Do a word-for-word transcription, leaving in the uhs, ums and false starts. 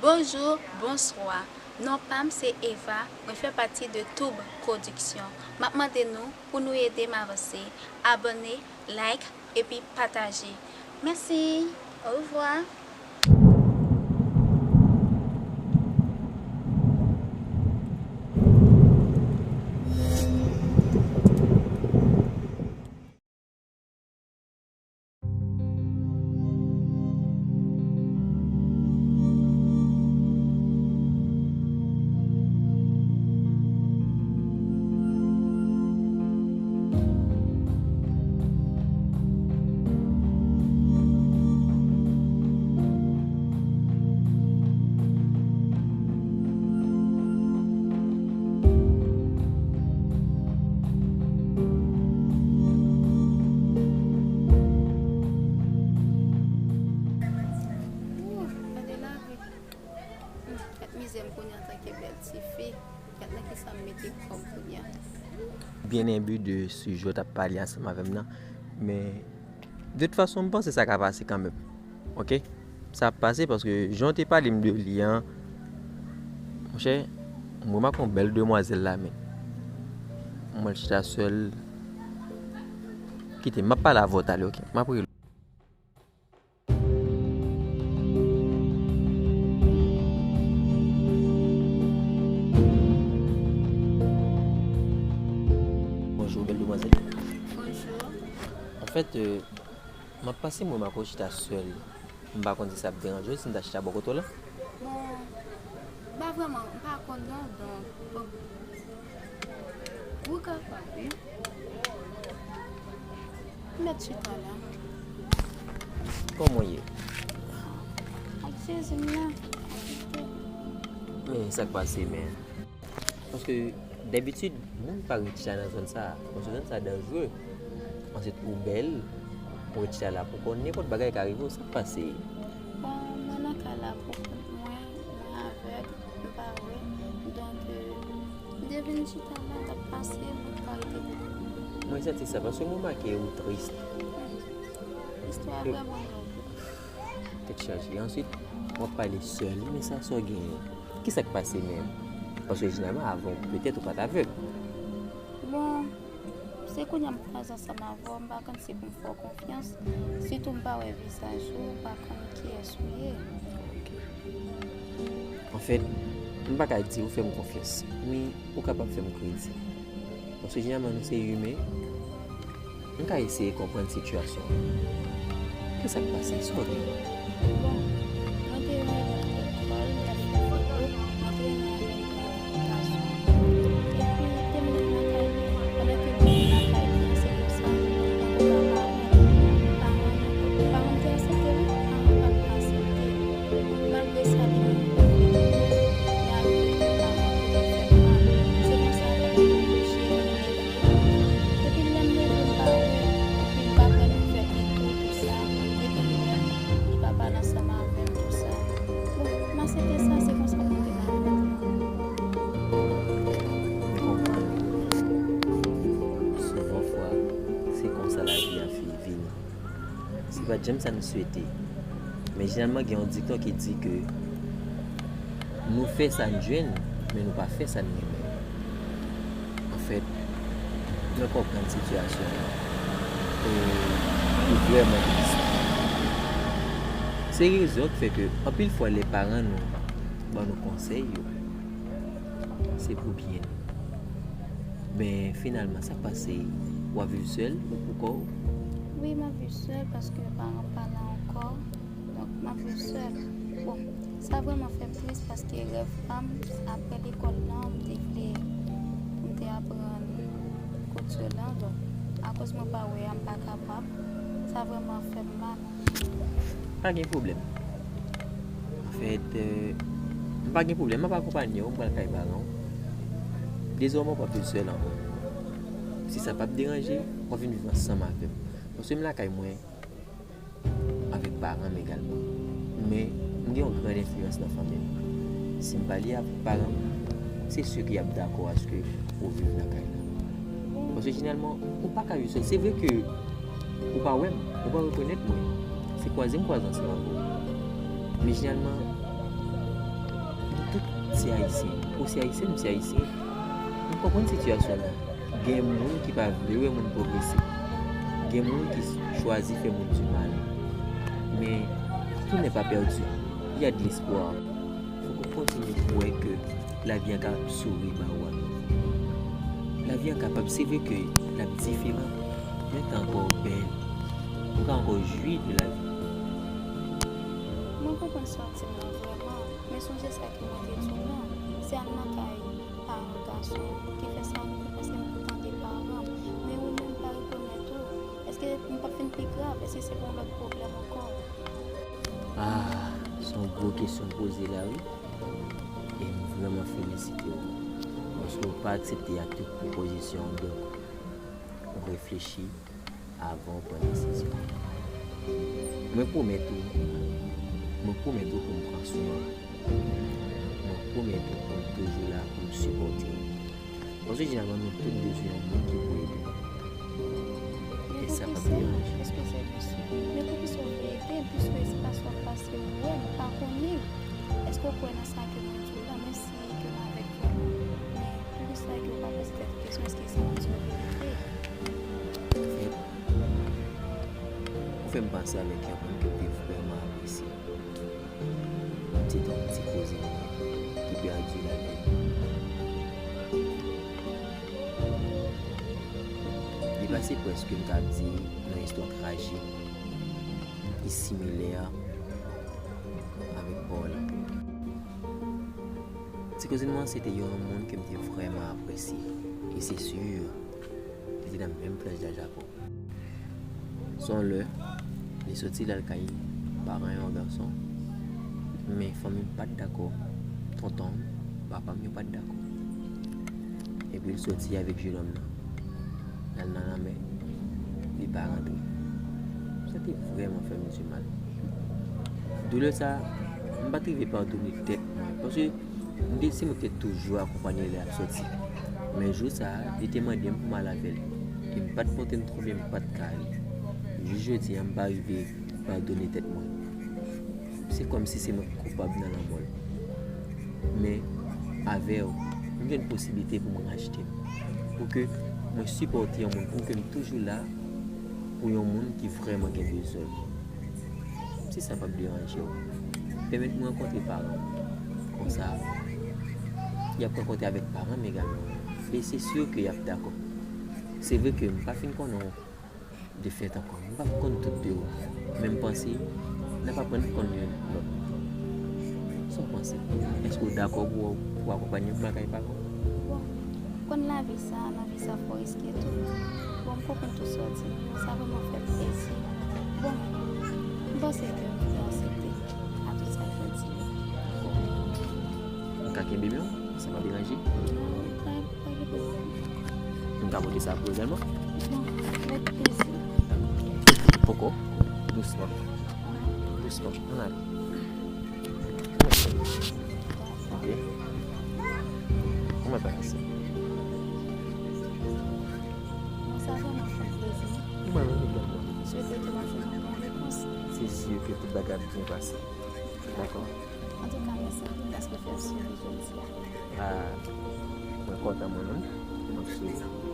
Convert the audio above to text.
Bonjou, bonswa. Non pa m se Eva, mwen fè pati de Toub Pwodiksyon. M ap mande nou pou nou ede m avanse. Abòne, like, epi pataje. Mèsi. Orevwa. Ooh, gade lavi. Hmm, gad mizè m kounye a antanke bèl tifi. Gad nan kisa m mete kò m kounye a. Byen enbi de sijè w t ap pale ansanm avè m nan, men de tout fason, m panse sa ka pase kanmenm. Oke? Sa ap pase paske jan w te pale m de li an, monchè, m remake yon bèl demwazèl la, men mwen chita sèl. Kite m, m ap pale avè w talè, oke? M ap rele w. Bonjou, bèl demwazèl. Bonjou. Anfèt, euh, m ap pase, mwen, m ap chita sèl. M pa konn si sa ap deranje w, si m ta chita bò kote w la. Bon, m pa vrèman, m pa konn non, donk, bon. Ou kapab, wi. Mèt chita la. Kòman w ye? Ak Jezi m la. Men, sa k pase, men? Paske, dabitid, moun pa ret chita nan zòn sa a. Paske zòn sa a danjere. Answit, ou bèl, ou ret chita la pou kò w, nenpòt bagay ka rive w, sa k pase? Bon, mwen nan kay la pou kont mwen, mwen avèg. M pa wè. Donk, euh, m te vin chita la, m t ap pase, m pa rete pou kont mwen. Mwen santi sa, paske m remake ou tris. Istwa a vrèman long. Tèt chaje. Answit, w ap pale sèl, men sa, sa w genyen? Kisa k pase menm? Paske jeneralman, avan, petèt ou pa t avèg. Bon, se kounye a m kwaze ansanm avè w, m pa konn si pou m fè w konfyans. Sitou m pa wè vizaj ou, m pa konn kiyès ou ye. Anfèt, m pa ka di ou fè m konfyans, men ou kapab fè m kredi. Paske jeneralman nou se imen, m ka eseye konprann sitiyasyon an. Kisa k pase? Sa w genyen? Bon, mwen te renmen lekòl, m t ap fè foto, mwen te renmen avèk yon gason. Epi, te met lakay li, pandan ke m te lakay li an, se konsa, mwen konn pa paran, paran m te aksepte wi, paran pa t aksepte. Malgre sa, li menm li vle vini, men al kote paran li vin fè mal. Se konsa, li oblije vin leve. Epi lè m leve, m pa wè, epi m pa pran nouvèl li tou, tou sa. Epi li menm, li pa pale ansanm avè m, tou sa. Bon, m aksepte sa, se konsa pou m te la avèk li. M konprann. Souvan fwa, se konsa lavi a fi vini. Se pa t janm sa n swete. Men jeneralman, gen yon dikton ki di ke nou fè sa n jwenn, men nou pa fè sa n renmen. Anfèt, mwen konprann sitiyasyon an. E li vrèman tris. Se rezon k fè ke anpil fwa lè paran nou ban nou konsèy yo, se pou byen nou. Men finalman, sa k pase? W ap viv sèl ou pou kò w? Wi, m ap viv sèl paske paran m pa la ankò. Donk, m ap viv sèl. Bon, sa vrèman fè m tris paske rèv pa m, apre lekòl lan, m te vle pou m te aprann kouti lan. Donk, akoz mwen pa wè a, m pa kapab. Sa vrèman fè m mal. Pa gen pwoblèm. Anfèt, euh, m pa gen pwoblèm, m ap akonpanye w, m pral kay paran w. Dezòmè, w p ap viv sèl ankò. Si sa p ap deranje, w ap vin viv ansanm avè m. Paske m lakay mwen, avèk paran m egalman. Men, m gen yon grann enfliyans nan fanmi m. Si m pale avèk paran m, se si ke y ap dakò aske ou viv nan kay la. Paske jeneralman, ou pa ka viv sèl. Se vre ke ou pa wè m, ou pa rekonèt mwen. Se kwaze m kwaze ansanm avè w. Men jeneralman, Se ayisyen. Ou se ayisyen, m se ayisyen. M konprann sitiyasyon w lan. Gen moun ki pa vle wè moun pwogrese. Gen moun ki chwazi fè moun di mal. Men, tout n'est pas perdu. Il y a de l'espoir. Fòk ou kontinye kwè ke lavi a ka souri ba ou ankò. Lavi a kapab, se vre ke l ap diferan, men l ka ankò bèl. Ou ka ankò jwi de lavi. Mwen konprann sa w di m lan vrèman, men sonje sa ke mwen te di w lan, se al nan kay paran gason ki fè sa, m te panse m tande paran m. Men ou menm pa rekonèt ou. Èske m p ap fin pi grav? Èske se pou yon lòt pwoblèm ankò? Ah, se yon gwo kesyon w poze la, wi. E m vrèman felisite w. Paske w pa aksepte a tout pwopozisyon, donk, ou reflechi avan w pran desizyon. Mwen pwomèt ou, mwen pwomèt ou pou m pran swen w. Mwen pwomèt ou pou m toujou la pou m sipòte w. Paske jeneralman nou tout bezwen yon moun ki pou ede nou. E sa p ap deranje. Èske se mesye? Men poukisa w vle ede m? Piske se pa sa w ap pase, ou wè, m pa konnen. Èske w kwè nan sa ke mwen di w la? Menm si ke m avèk kè m, men poukisa ke w pa poze tèt ou kesyon, èske sa m di w verite? Ou fè m panse avèk yon moun ke m te vrèman apresye. Ti ton, ti koze ki pèdi lavi l. Li pase prèske, m ka di, yon istwa trajik ki similè avèk pa w la. Ti kouzin mwen se te yon moun ke m te vrèman apresye. E se si, li te nan menm plaj daj ak ou. Se yon lè, li soti l al kay paran yon gason. Men fanmi l pa t dakò. Tonton m, papa m yo pa t dakò. Epi l soti avèk jenòm nan. L al nan lanmè. Li pa rantre. Sa te vrèman fè m di mal. Doulè sa, m pa t rive padone tèt mwen. Paske m te, se mwen ki te toujou akonpanye l lè l ap soti. Men jou sa a, li te mande m pou m al avè l. E m pa t pote m twouble, m pa t ka ale. Jis jodi a, m pa rive padone tèt mwen. Se kòmsi se mwen k koupab nan lanmò l. Men, avè w, m jwenn posiblite pou m rachte m. Pou ke mwen sipòte yon moun, pou ke m toujou la pou yon moun ki vrèman gen bezwen m. Si sa p ap deranje w, pèmèt mwen rankontre paran m. Konsa, y ap rankontre avèk paran m egalman. E se si ke y ap dakò. Se vre ke m pa fin konnen w de fèt ankò. M pa konn tout de ou. Men m panse n ap aprann konn youn lòt. Sa w panse? Èske w dakò pou w, pou w akonpanye m lakay paran w? Bon, ou konn lavi sa, nan vi sa fò riske tou. Bon, m konprann tout sa w di m yo, sa vrèman fè m plezi. Bon, m panse ke m vle aksepte a tout sa ke w di yo. M ka kenbe men w, sa pa deranje? Non, pa, pa gen pwoblèm. M ka pote sa pou ou sèlman? Non, avèk plezi. Poko, dousman. Dousman, ann ale. Ok. Kòman bagay sa? Bon, sa vrèman fè m plezi. Mwen menm egalman. Swete ke w ap jwenn yon bon repons. Se si ke tout bagay ap byen pase. Dakò. Antouka, mèsi anpil paske w fè m souri jodi a. Ah, mwen kontan mwen menm. M ap souri.